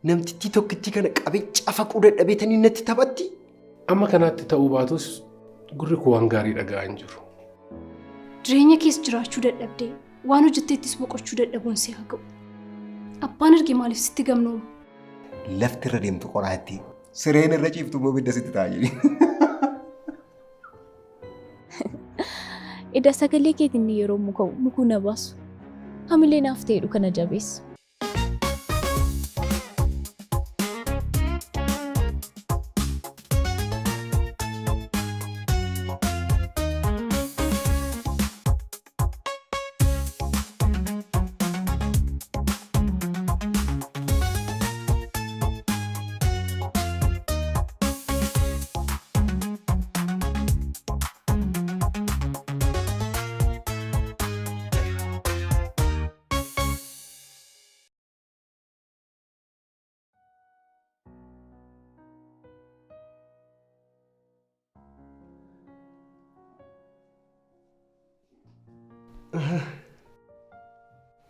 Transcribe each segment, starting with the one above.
Namtittii tokkittii kana qabee cafaquu dadhabeetanii natti taphatti. Amma kanaatti ta'uu baatus gurri koo waan gaarii dhaga'aa hin jiru. Jireenya kees jiraachuu dadhabdee waan hojjetteettis boqochuu dadhabuun si haa ga'u. Abbaan arge maaliif sitti gamnooma? Lafti irra deemtu qoraattii, sireen irra ciiftu immoo ibidda sitti ta'a jedhi. Eda sagalee keetiin yeroo muka'u mukuu na baasu. Hamilee naaf ta'edhu kana jabeessu.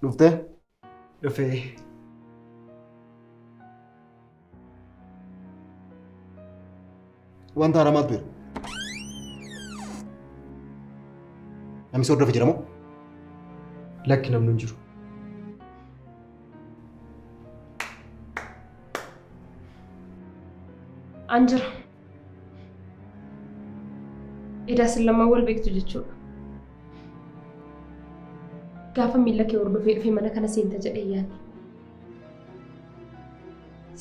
Dhuftee? Dhufee. Wanta haaraa maaltu jira? Namni si hordofe jira moo? Lakki namni hin jiru. An jira. Edaa isin lamaan wal beektu jechuudha. Gaafa miila kee hordofee dhufee mana kana seenta jedhee yaadne.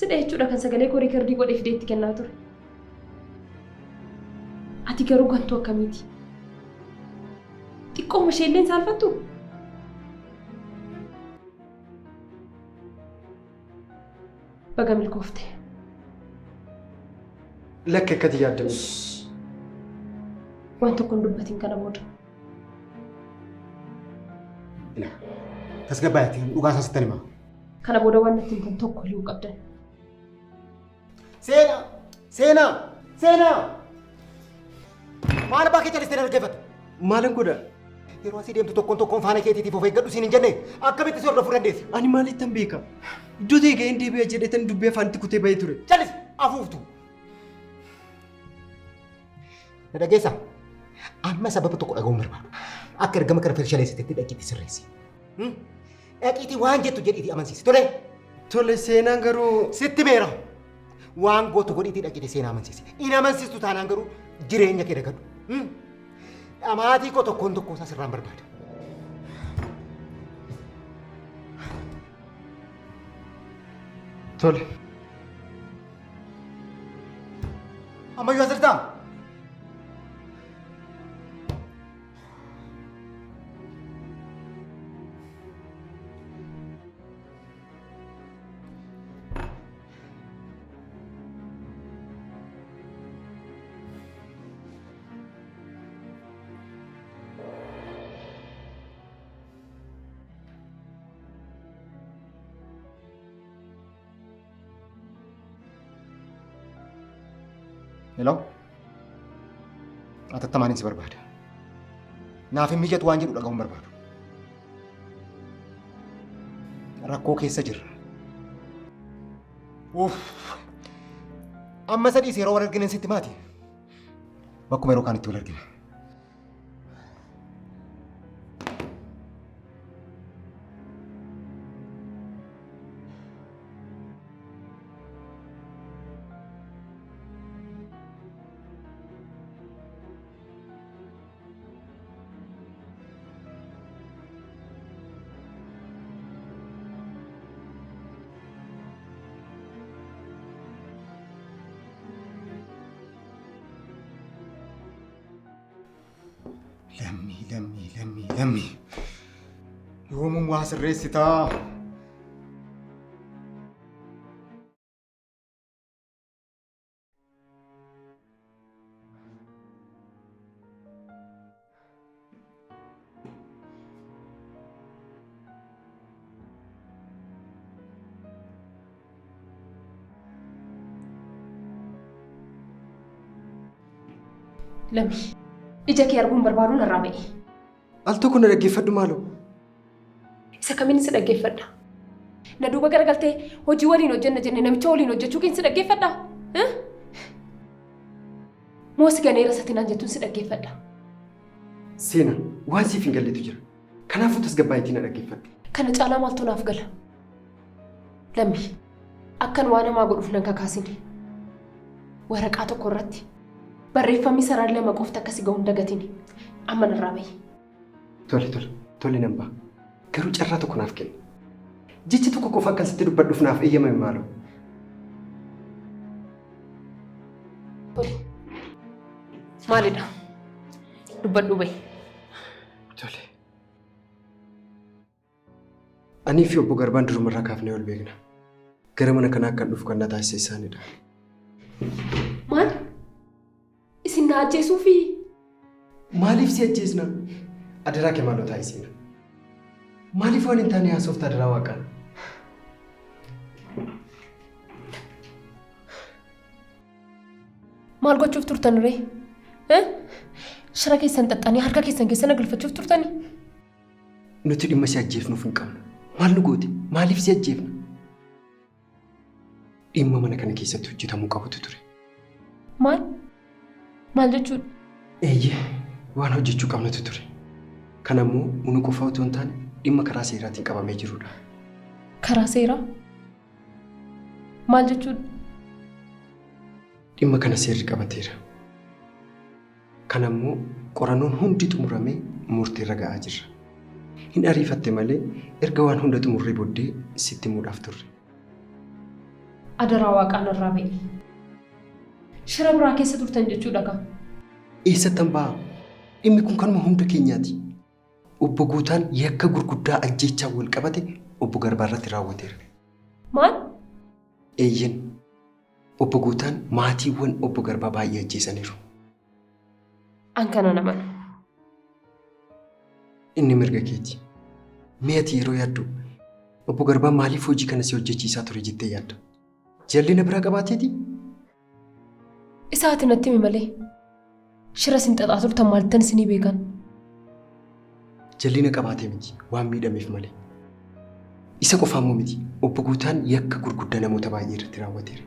Sidha jechuudha kan sagalee koo riikardii godhee fidee itti kennaa ture. Ati garuu gantuu akkamiiti? Xiqqooma isheellee hin saalfattu? Baga milkoofte. Lakki akkati yaadda miti. Waan tokko hin dubbatin kana booda. Ilaa tasgabbaa'eeti dhugaa isaa sittan himaa. Kana booda waan natti himtan tokko iyyuu hin qabdan. Seenaa! Seenaa! Seenaa! Maal abbaa kee calistee na dhaggeeffatta? Maalan godha? Yeroo asii deemtu tokkoon tokkoon faana keetiitiif of eeggadhu siin hin jenne akkamitti si hordofuu dandeessi? Ani maalittan beeka? Iddoo ta'e ga'een deebi'a jedheetan dubbii afaanitti kutee bahee ture. Calisi! Afuuftu! Na dhageessaa? Amma sababa tokko dhaga'uun barbaadu. Akka ergama kana fashaleessitetti dhaqiitii sirreessi. Dhaqiitii waan jettu jedhiitii amansiisi. Tole! Tole seenaan garuu. Sitti meera. Waan gootu godhiitii dhaqiitii seenaa amansiisi. In amansiistu taanaan garuu jireenya kee dagadhu. Dhamaatii koo tokkoon tokkoo isaa sirraan barbaada. Tole. Ammayyuu as jirtaa? Hello? Atattamaan si barbaada. Naaf hin mijatu waan jedhu dhaga'uun barbaadu. Rakkoo keessa jirra. Uff. Amma sadii yeroo wal arginen sitti maati. Bakkuma yeroo kaanitti wal argina. Lammii, lammii, lammii, lammii. Yoomuu waa sirreessitaa? Lami, ija kee arguun barbaadu narraa ba'i. Al tokko na dhaggeeffadhu maaloo. Isa kamiin si dhaggeeffadha? Na duuba garagaltee hojii waliin hojjenna jenne namicha waliin hojjechuu keen si dhaggeeffadha? Moo si ganeera sati naan jettuun si dhaggeeffadha? Seena, waan siif hin galletu jira. Kanaafuu tasgabbaa'iitii na dhaggeeffadhu. Kana caalaa maaltu naaf gala? Lammi, akkan waan hamaa godhuuf nan kakaasini. Waraqaa tokko irratti barreeffamni sararri lama qofti akka si ga'u hin dagatini. Amma narraa bahi. Tole tole tole nan baha. Garuu carraa tokko naaf kenni. Jecha tokko qofa akkan sitti dubbadhuuf naaf eeyyamami maaloo. Tole. Maalidha? Dubbadhuu bahi. Tole. Anii fi obbo Garbaan durumarraa kaafnee wal beekna. Gara mana kanaa akkan dhufu kan na taasise isaanidha. Maal? Isin na ajjeesuufii? Maaliif si ajjeesna? Adaraa kee maaloo taa'i Seenaa. Maaliif waan hin taane haasofta adaraa waaqaa? Maal gochuuf turtan ree? Shira keessan xaxxanii harka keessan keessa na galfachuuf turtanii? Nuti dhimma si ajjeefnuuf hin qabnu. Maal nu goote? Maaliif si ajjeefna? Dhimma mana kana keessatti hojjetamuu qabutu ture. Maal? Maal jechuudha? Eeyyee, waan hojjechuu qabnutu ture. Kana immoo unu qofa otoo hin taane dhimma karaa seeraatiin qabamee jirudha. Karaa seeraa? Maal jechuudha? Dhimma kana seerri qabateera. Kana immoo qorannoon hundi xumuramee murteerra ga'aa jirra. Hin ariifatte malee erga waan hunda xumurree booddee sitti himuudhaaf turre. Adaraa waaqaa narraa ba'i. Shira biraa keessa turtan jechuudha kaa. Eessattan ba'a? Dhimmi kun kanuma hunda keenyaati. Obbo Guutaan yakka gurguddaa ajjeechaan wal qabate obbo Garbaarratti raawwateera. Maal? Eeyyen. Obbo Guutaan maatiiwwan obbo Garbaa baay'ee ajjeesaniiru. An kana hin amanu. Inni mirga keeti. Mee ati yeroo yaaddu obbo Garbaan maaliif hojii kana si hojjechiisaa ture jettee yaadda? Jallina biraa qabaateetii? Isa ati natti himi malee. Shira isin xaxaa turtan maalittan isinii beekan? Jallina qabaatee miti, waan miidhameef malee. Isa qofaammoo miti, obbo Guutaan yakka gurguddaa namoota baay'ee irratti raawwateera.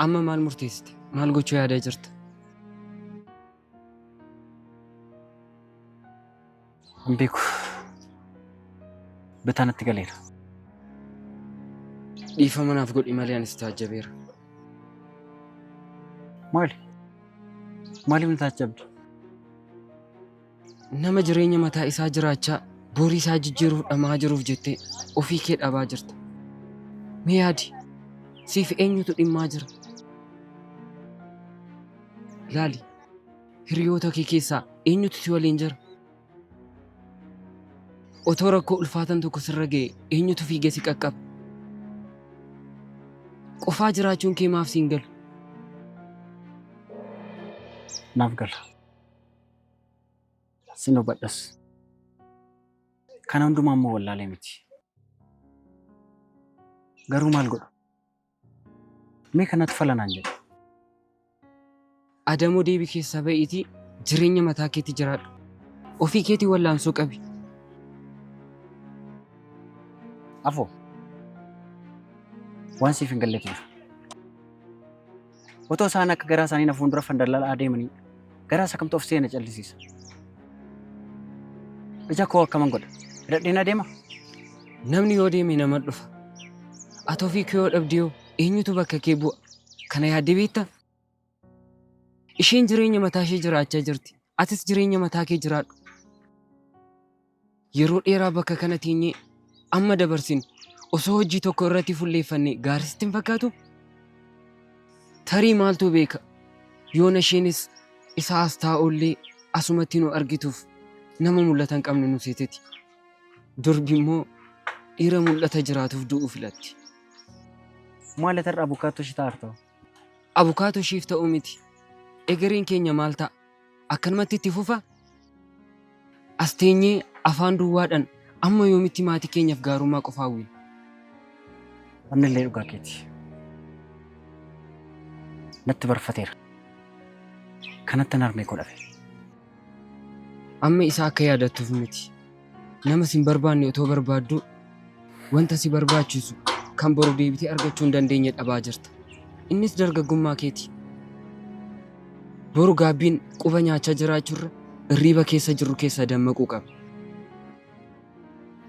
Amma maal murteessite? Maal gochuu yaadaa jirta? Hin beeku. Bitaa natti galeera. Dhiifama naaf godhi malee anis taajjabeera. Maali? Maaliif na taajjabda? Nama jireenya mataa isaa jiraachaa borii isaa jijjiiruuf dhama'aa jiruuf jettee ofii kee dhabaa jirta. Mee yaadi, siif eenyutu dhimmaa jira? Laali, hiriyoota kee keessaa eenyutu si waliin jira? Otoo rakkoo ulfaatan tokko sirra ga'e eenyutu fiigee si qaqqaba? Qofaa jiraachuun kee maaf siin galu? Naaf gala. Sin hubadhas. Kana hundumaa immoo wallaalee miti. Garuu maal godhu? Mee kanatu fala naan jedhi. Adamoo deebii keessaa ba'iitii jireenya mataa keetii jiraadhu. Ofii keetii wallaansoo qabi. Afoo. Waan siif hin galletu jira. Otoo isaan akka garaa isaanii na fuuldura fandallalaa adeemanii garaa isa kamtu of se'ee na callisiisa. Ija koo akkaman godha? Hidhadheen adeema? Namni yoo deeme nama dhufa. Ati ofii kee yoo dhabde hoo eenyutu bakka kee bu'a? Kana yaaddee beektaa? Isheen jireenya mataa ishee jiraachaa jirti. Atis jireenya mataa kee jiraadhu. Yeroo dheeraa bakka kana teenyee amma dabarsinu osoo hojii tokko irratti fulleeffanne gaarii sitti hin fakkaatu? Tarii maaltu beeka yoona isheenis isa as taa'ullee asumatti nu argituuf nama mul'ata hin qabne nu seeteti. Durbi immoo dhiira mul'ata jiraatuuf du'uu filatti. Maal ati har'a abukaattoo ishee ta'aa jirta? Abukaatoo isheef ta'uu miti. Egereen keenya maal ta'a? Akkanumatti itti fufa? As teenyee afaan duwwaadhaan amma yoomitti maatii keenyaaf gaarummaa qofa hawwina? Annillee dhugaa keeti. Natti barfateera. Kanatti harmee koo dhabe. Amma isa akka yaadattuuf miti. Nama si hin barbaanne otoo barbaaddu wanta si barbaachisu kan boru deebitee argachuu hin dandeenye dhabaa jirta. Innis dargaggummaa keeti. Boru gaabbiin quba nyaachaa jiraachuurra irriiba keessa jirru keessa dammaquu qaba.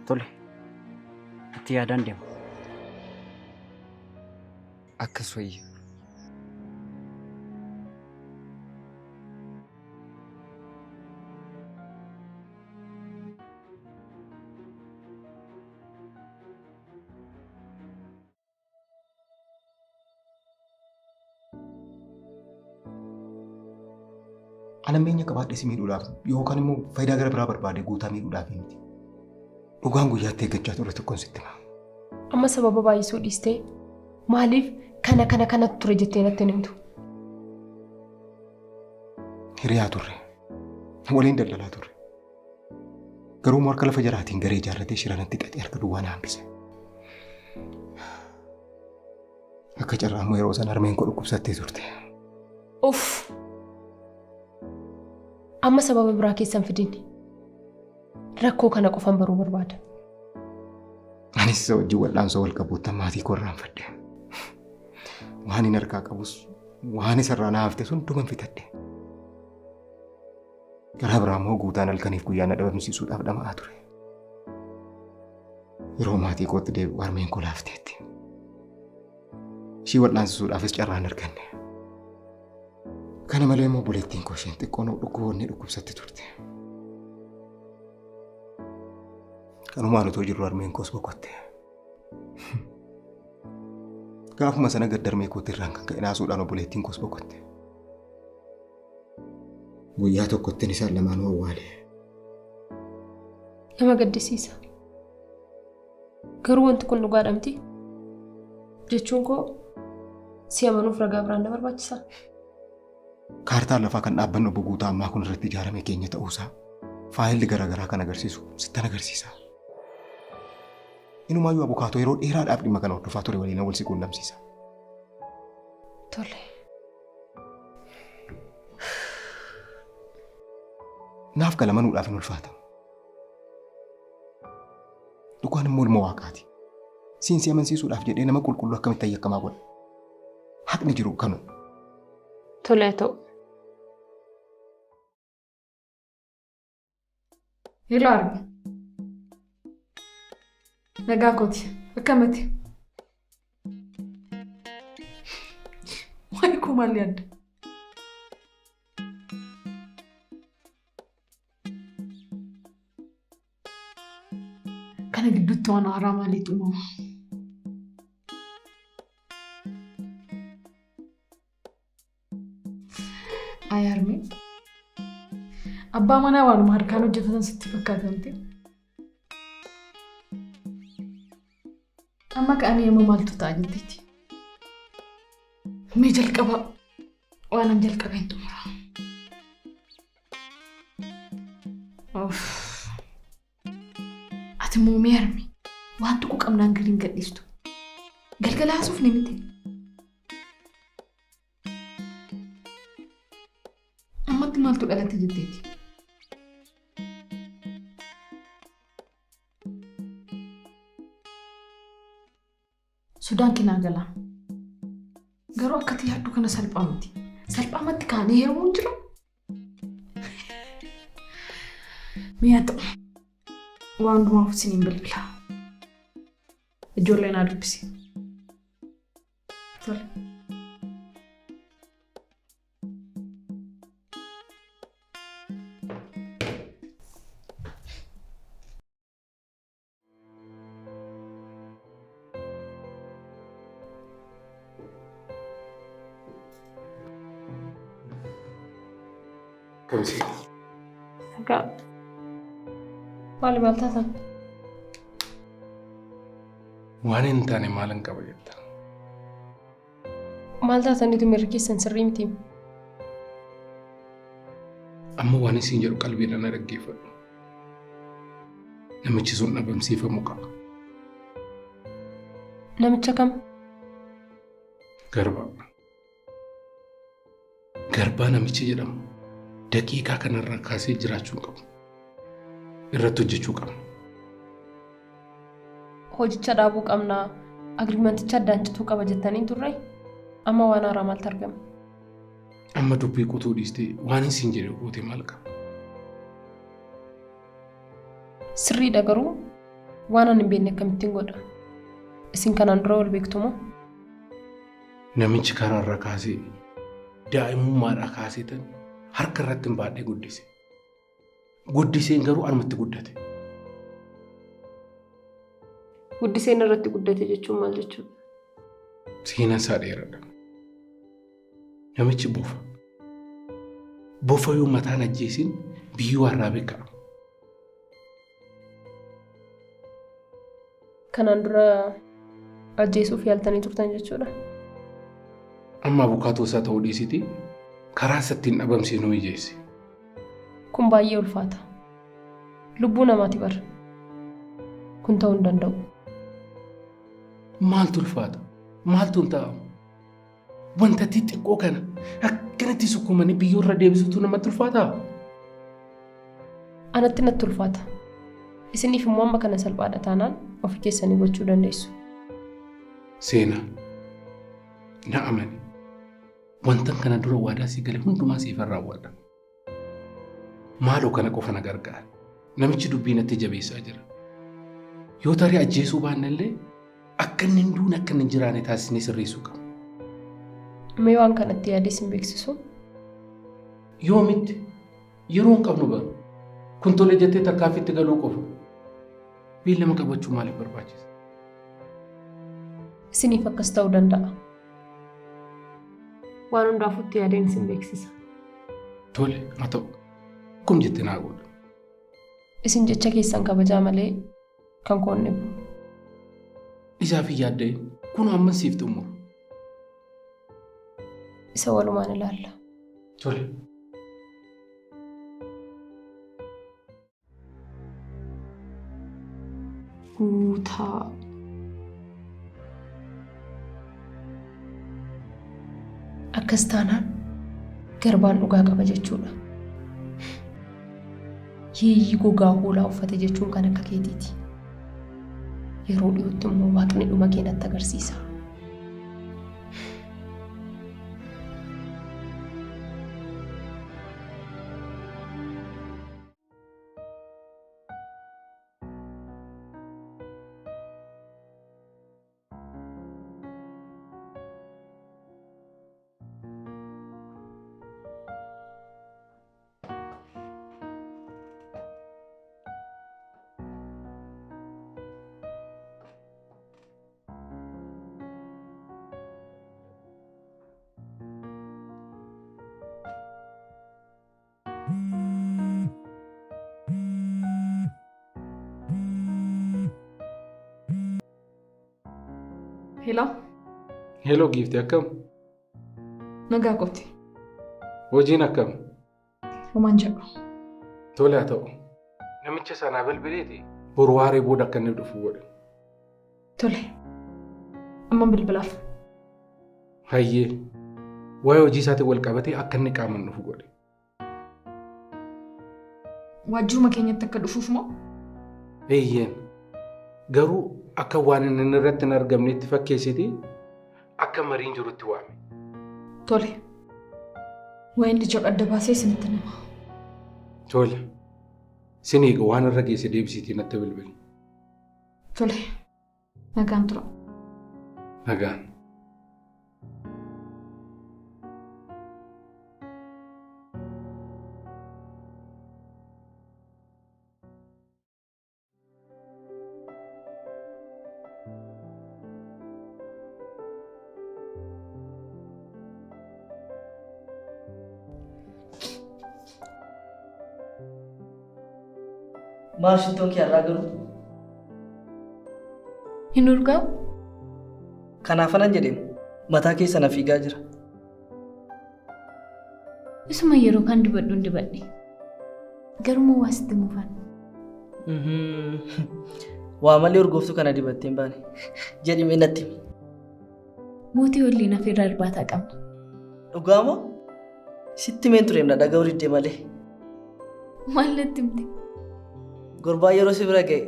Tole. Itti yaadaan deema. Akkas wayya. Ana meenya qabaadhee si miidhuudhaaf yookaan immoo faayidaa gara biraa barbaade guutaa miidhuudhaaf miti. Dhugaan guyyaatti eeggachaa ture tokkoon sitti hima. Amma sababa baay'isuu dhiistee maaliif kana kana kanatu ture jettee natti hin himtu? Hiriyaa turre. Waliin daldalaa turre. Garuu harka lafa jalaatiin garee ijaarratee shira natti xaxee harka duwwaa na hambise. Akka carraa immoo yeroo sana harmeen koo dhukkubsattee turte. Uff! Amma sababa biraa keessan fidin. Rakkoo kana qofan baruu barbaada. Anis isa wajjin wal'aansoo wal qabuutta maatii koo irraanfadhe. Waan hin harkaa qabus waan isarraa na hafte sun hunduman fitadhe. Karaa biraa immoo guutaan halkaniif guyyaa na dhabamsiisuudhaaf dhama'aa ture. Yeroo maatii kootti deebi'u harmeen koo laafteetti. Ishii wal'aansisuudhaafis carraa hin arganne. Kana malee immoo obboleettiin koo isheen xiqqoon dhukkuboonni dhukkubsatti turte. Kanumaan otoo jirru harmeen koos boqotte. Gaafuma sana gadda harmee kootti irraan kan ka'e naasuudhaan obboleettiin koos boqotte. Guyyaa tokkottin isaan lamaanuu awwaale. Nama gaddisiisa. Garuu wanti kun dhugaadha miti? Jechuun koo si amanuuf ragaa biraan na barbaachisaa? Kaartaan lafaa kan dhaabbanni obbo Guutaa ammaa kun irratti ijaarame keenya ta'uusaa faayilli garaagaraa kan agarsiisu sittan agarsiisa. Inumaayyuu abukaatoo yeroo dheeraadhaaf dhimma kana hordofaa ture waliin wal si quunnamsiisa. Tole. Naaf gala manuudhaaf hin ulfaata. Dhugaan immoo ilma waaqaati. Siin si amansiisuudhaaf jedhee nama qulqulluu akkamitti yakkamaa godha? Haqni jiru kanu. Tole haa ta'u. Hello Arbi. Nagaa kooti. Akkamati? Waa'ee koo maal yaadda? Kana gidduutti waan haaraa maaliitu uumama? Ayi harmee. Abbaa manaa waanuma harkaan hojjetatan sitti fakkaata miti. Amma ka'anii amma maaltu ta'a jetteeti. Mee jalqaba waanan jalqabeen xumura. Of. Ati immoo mee harmee waan tuqu qabnaan gadi hin gadhiistu. Galgala haasofne miti. Ammatti maaltu dhalate jetteeti? Sodaan kee naa gala. Garuu akka ati yaaddu kana salphaa miti. Salphaamatti kaanee heerumuun jira. Mee haa ta'u. Waan hundumaaf isiniin bilbila. Ijoollee naa dubbisi. Tole. Kamsi. Nagaa. Maali maal taatan? Waan hin taane maalan qaba jetta. Maal taataniitu miirri keessan sirrii miti? Amma waan isin jedhu qalbiidhaan na dhaggeeffadhu. Namichi sun dhabamsiifamuu qaba. Namicha kam? Garbaa. Garbaa namichi jedhamu daqiiqaa kanarraa kaasee jiraachuu hin qabu. Irratti hojjechuu qabna. Hojicha dhaabuu qabna. Agriimenticha addaan cituu qaba jettanii turre. Amma waan haaraa maaltu argame? Amma dubbii qotuu dhiistee waan hin siin jedhe goote maal qaba? Sirriidha garuu waan ani hin beekne akkamittiin godha? Isin kanaan dura wal beektu moo? Namichi karaarraa kaasee daa'imummaadhaa kaasee tan harka irratti hin baadhee guddise. Guddiseen garuu anumatti guddate. Guddiseen irratti guddate jechuun maal jechuudha? Seenaan isaa dheeraadha. Namichi bofa. Bofa yoo mataan ajjeesin biyyoo arraabee ka'a. Kanaan dura ajjeesuuf yaaltanii turtan jechuudha. Amma abukaatoo isaa ta'uu dhiisiti karaa isa ittiin dhabamsiisnu mijeessi. Kun baay'ee ulfaata. Lubbuu namaati bar. Kun ta'uu hin danda'u. Maaltu ulfaata? Maaltu hin ta'amu? Wanta xixiqqoo kana akkanatti sukkuumanii biyyoo irra deebisuutu namatti ulfaataa? Anatti natti ulfaata. Isiniif immoo amma kana salphaadha taanaan ofii keessanii gochuu dandeessu. Seenaa, na amani. Wantan kana dura waadaa sii gale hundumaa siifan raawwadha. Maaloo kana qofa na gargaari. Namichi dubbii natti jabeessaa jira. Yoo tarii ajjeesuu baannellee akka inni hin duune akka inni hin jiraanne taasisnee sirreessuu qabna. Mee waan kanatti yaadee sin beeksisu? Yoomitti? Yeroo hin qabnu bara. Kun tole jettee tarkaanfiitti galuu qofa. Beellama qabachuu maaliif barbaachisa? Isiniif akkas ta'uu danda'a. Waan hundaafuu itti yaadeen isin beeksisa. Tole haa ta'u. Akkum jette naa godhu. Isin jecha keessan kabajaa malee kan koo hin dhibu. Isaaf hin yaadda'in. Kunoo amman siif xumura. Isa walumaan ilaalla. Tole. Guutaa. Akkas taanaan garbaan dhugaa qaba jechuudha. Yeeyyii gogaa hoolaa uffate jechuun kan akka keetiiti. Yeroo dhiyootti immoo waaqni dhuma kee natti agarsiisa. Hello, Hello giifti akkam? Nagaa kooti. Hojiin akkam? Homaan jedhu. Tole haa ta'u. Namicha sanaa bilbileeti. Boru waaree booda akka inni dhufu godhe. Tole. Amman bilbilaaf. Hayyee. Waa'ee hojii isaatiin wal qabatee akka inni qaamaan dhufu godhe. Waajjiruma keenyatti akka dhufuuf moo? Eeyyeen. Garuu akka waan inni irratti hin argamnetti fakkeessiti akka mariin jirutti waame. Tole. Waa inni jedhu adda baasee isinitti hima. Tole. Sin eega waan irra geesse deebisiitii natti bilbili. Tole. Nagaan tura. Nagaan. Maal shittoon kee har'aa garuu? Hin urgaa'u? Kanaafanan jedheem mataa keessa na fiigaa jira. Isuma yeroo kaan dibadhuun dibadhe. Garuu waa sitti mufan. Waa malee urgooftuu kana dibattee hin baane. Jedhi mee natti himi. Mootii waliin afeerraa irbaataa qabna. Dhugaa moo? Sitti himeen tureem na dhaga'uu didde malee. Maal natti himte? Gurbaan yeroo si bira ga'e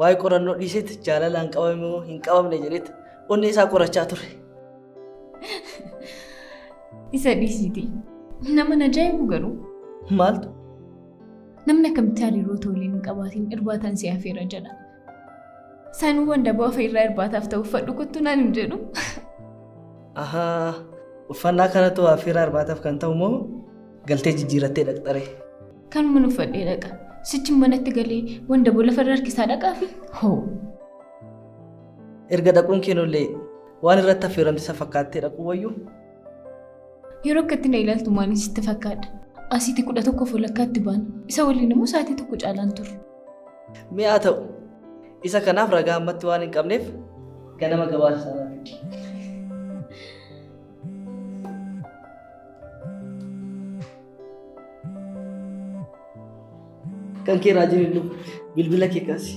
waa'ee qorannoo dhiiseet jaalalaan qabame moo hin qabamne jedheet onnee isaa qorachaa ture. Isa dhiisiiti. Nama na ajaa'ibu garuu. Maaltu? Namni akkamitti hariiroo otoo waliin hin qabaatiin irbaataan si afeera jedha. Sanuu wandaboo afeerraa irbaataaf ta'u uffadhu kottu naan hin jedhu. Ahaa, uffannaa kanatu afeerraa irbaataaf kan ta'u moo galtee jijjiirattee dhaqxaree? Kanuman uffadhee dhaqa. Sichin manatti galee wandaboo lafarra harkisaa dhaqaafi? Hoo! Erga dhaquun kee hin oollee waan irratti affeeramte isa fakkaattee dhaquu wayyuu? Yeroo akkatti na ilaaltu maalin sitti fakkaadha? Asiiti 11f walakkaatti baana. Isa waliin immoo sa'aatii tokko caalaan turru. Mee haa ta'u. Isa kanaaf ragaa ammatti waan hin qabneef ganama gabaasa isaa naa fidi. Kan kee raajiin hin dhufu. Bilbila kee kaasi.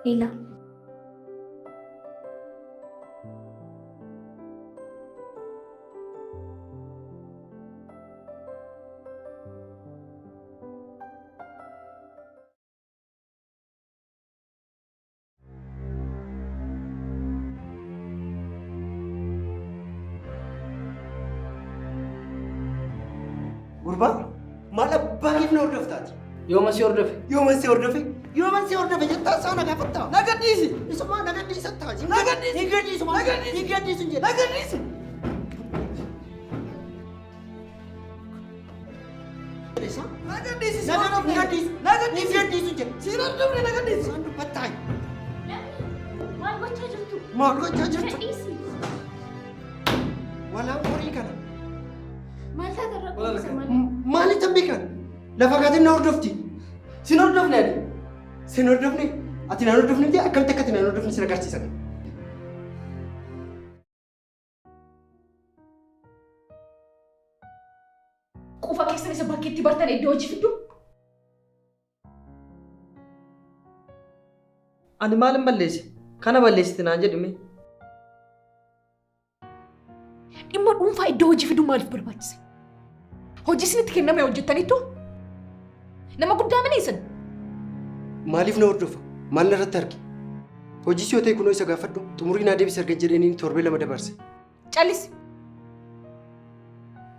Leela. Gurbaa maal abbaa keef na hordoftaati? Yooma si hordofe? Yooma si hordofe? Yooma si hordofe jettaa isaa na gaafattaa? Na gadhiisi! Isumaa na gadhiisattaa? Na gadhiisi! Hin gadhiisu! Na gadhiisi! Hin gadhiisu hin jedhe! Na gadhiisi! Na gadhiisi! Na gadhiisi! Na gadhiisi! Hin gadhiisu jedhe! Si hin hordofne na gadhiisi! Isaan dubbattaa? Maal gochaa jirtu? Maal gochaa jirtu? Gadhiisi. Walaan horii kana. Maal taate irra kunuunsa malee? Maaliif tan beekan? Lafa kaatiin na hordofti. Sin hordofne ani. Sin hordofne? Ati naan hordofne miti akkamitti akka ati naan hordofne sin agarsiisan. Quufa keessan isa bakkeetti bartan iddoo hojii fiddu. Ani maalin balleesse? Kana balleessite naan jedhi mee. Dhimma dhuunfaa iddoo hojii fiduun maaliif barbaachise? Hojii isinitti kenname hojjettaniittu? Nama guddaa mini isin? Maaliif na hordofa? Maal narratti arge? Hojiis yoo ta'e kunoo isa gaafadhu. Xumurii naa deebisi erga jedheenii torbee lama dabarse. Callisi.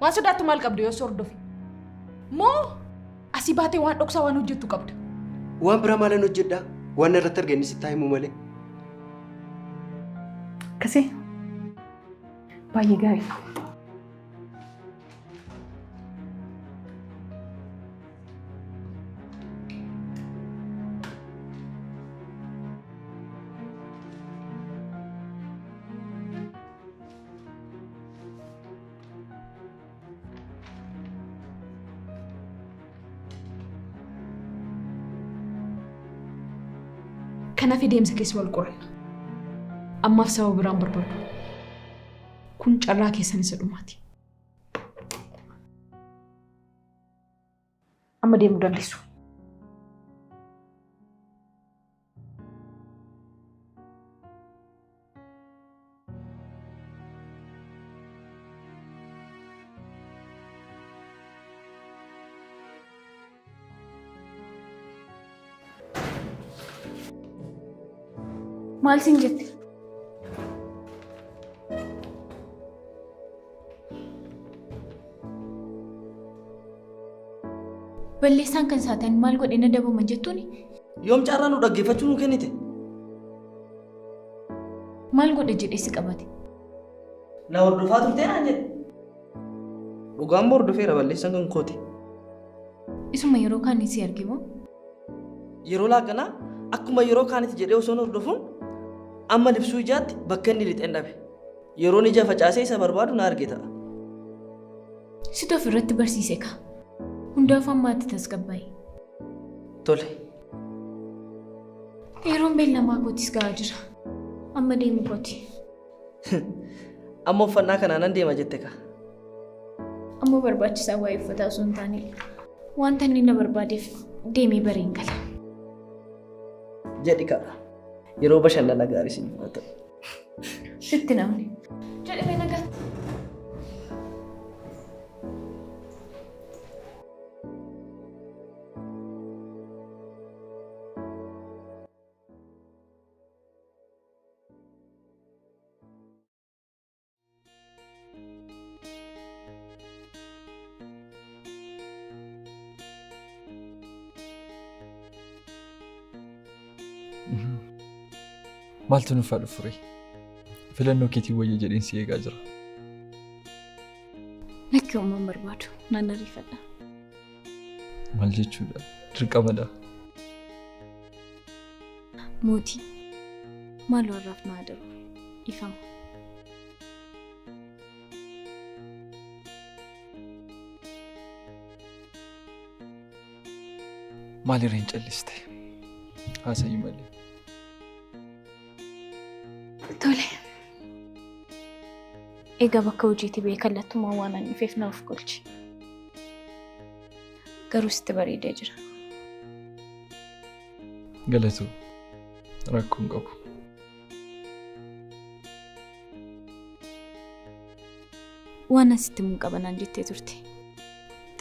Waan sodaattu maal qabda yoo si hordofe? Moo asii baatee waan dhoksaa waan hojjettu qabda? Waan biraa maalan hojjedhaa? Waan narratti arge inni sitti haa himu malee. Akkasii. Baay'ee gaarii. Kan hafe deemsa keessa wal qoranna. Ammaaf sababa biraan barbaadu. Kun carraa keessan isa dhumaati. Amma deemuu dandeessu. Maal siin jette? Balleessaan kan saatan maal godhe na dabama jettuuni? Yoom carraa nu dhaggeeffachuu nu kennite? Maal godhe jedhee si qabate? Na hordofaa turtee naan jedhe. Dhugaan moo hordofeera balleessan kan kooti. Isuma yeroo kaanii si arge moo? Yeroo laaqanaa akkuma yeroo kaanitti jedhee osoon hordofuun amma libsuu ijaatti bakka inni lixeen dhabe. Yeroon ija facaasee isa barbaadu na arge ta'a. Situ of irratti barsiise kaa. Hundaafuu amma ati tasgabbaa'i. Tole. Yeroon beellamaa kootis ga'aa jira. Amma deemu kooti. Amma uffannaa kanaa nan deema jette kaa. Amma barbaachisaa waa'ee uffataa osoo hin taane Wanta inni na barbaadeef deemee bareen gala. Jedhi kaa. Yeroo bashannana gaarii siin haa ta'u. Sitti namni. Jedhi mee nagaatti. Maaltu nuuf haa dhufu ree? Filannoo keetiin wayya jedheen si eegaa jira. Lakki homaa hin barbaadu. Nan ariifadha. Maal jechuudha? Dirqamadha. Mootii, maaloo har'aaf naa darbu. Ifama. Maal irra hin calliste? Haasa'i malee. Tole. Egaa bakka hojiitii ba'ee kallattumaan waan ani dhufeef na of golchi. Garuu sitti bareedee jira. Galatoo. Rakkoo hin qabu. Waan asitti himuu qaba naan jettee turte.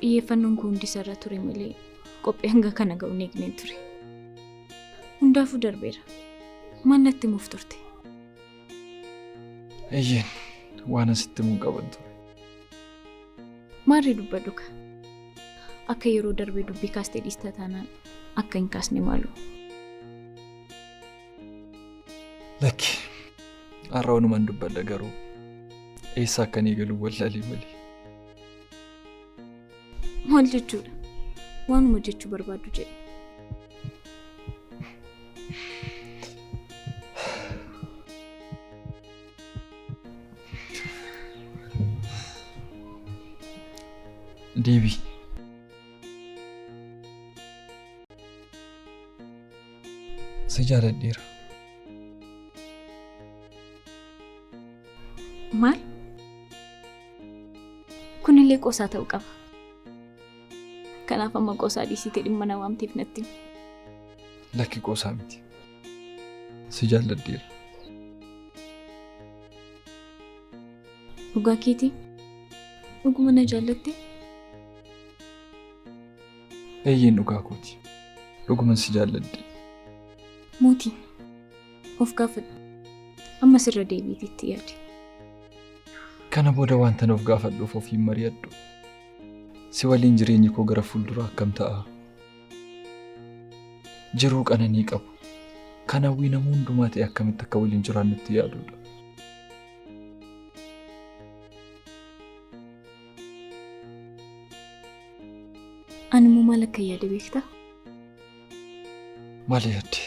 Xiyyeeffannoon koo hundi isarra ture malee qophii hanga kana ga'u hin eegneen ture. Hundaafuu darbeera. Maal natti himuuf turte? Eeyyeen waan asitti himuu qaban ture. Maarree dubbadhu ka. Akka yeroo darbee dubbii kaastee dhiista taanaan akka hin kaasne maaloo. Lakki har'a wanumaan dubbadha garuu eessa akkan eegalu wallaalee malee. Maal jechuudha? Waanuma jechuu barbaaddu jedhi. Deebii. Si jaaladheera. Maal? Kunillee qoosaa ta'uu qaba. Kanaaf amma qoosaa dhiisitee dhimma na waamteef natti himi. Lakki qoosaa miti. Si jaalladheera. Dhugaa keetii? Dhuguma na jaallattee? Eeyyeen dhugaa kooti. Dhuguman si jaalladhe. Mootii, of gaafadhu. Ammas irra deebiitii itti yaadi. Kana booda wantan of gaafadhuuf ofiin mari'adhu. Si waliin jireenyi koo gara fuulduraa akkam ta'a? Jiruu qananii qabu. Kan hawwii nama hundumaa ta'e akkamitti akka waliin jiraannutti yaaduudha. Ani immoo maal akka yaade beektaa? Maal yaadde?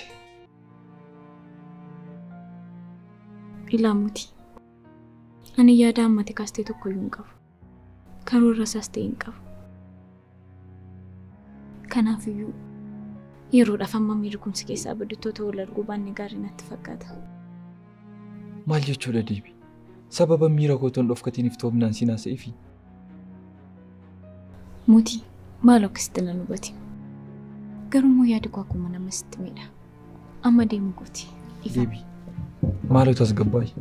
Ilaa mootii. Ani yaada ammati kaastee tokkoyyuu hin qabu. Karoora isaas ta'e hin qabu. Kanaafiyyuu yeroodhaaf amma miirri kun si keessaa badutti otoo wal arguu baanne gaarii natti fakkaata. Maal jechuudha Deebi? Sababa miira koo otoo hin dhofkatiin iftoomnaan siin haasa'eefii? Mootii, maaloo akkasitti nan hubatin. Garuu immoo yaadi koo akkuma nama sitti miidha. Amma deemuu kooti. Ifama. Deebi, maaloo tasgabbaa'i.